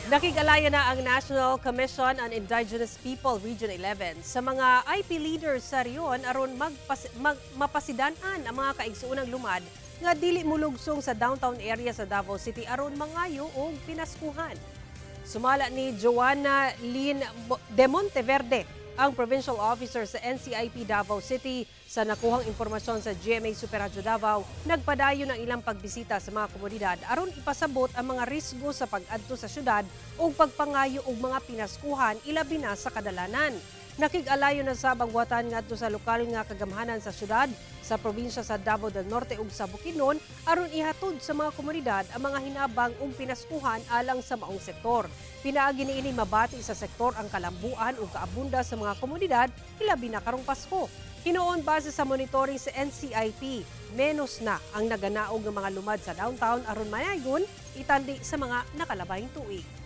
Nakig-alaya na ang National Commission on Indigenous People Region 11 sa mga IP leaders sa rehiyon aron mapasidan-an ang mga kaigsuonang lumad nga dili mulugsong sa downtown area sa Davao City aron mangayo og pinaskuhan. Sumala ni Joanna Lynn De Monteverde, ang provincial officer sa NCIP Davao City, sa nakuhang impormasyon sa GMA Super Radyo Davao, nagpadayon ang ilang pagbisita sa mga komunidad aron ipasabot ang mga risgo sa pag-adto sa syudad ug pagpangayo og mga pinaskuhan, ilabi na sa kadalanan. Nakig-alayo na sab ang buhatan ngadto sa lokal nga kagamhanan sa syudad, sa probinsya sa Davao del Norte ug sa Bukidnon aron ihatod sa mga komunidad ang mga hinabang ug pinaskuhan alang sa maong sektor. Pinaagi niini, mabati sa sektor ang kalambuan ug kaabunda sa mga komunidad, ilabi na karong Pasko. Hinuon, base sa monitoring sa NCIP, menos na ang naganaog ng mga lumad sa downtown aron mayagon itandi sa mga nakalabayng tuig.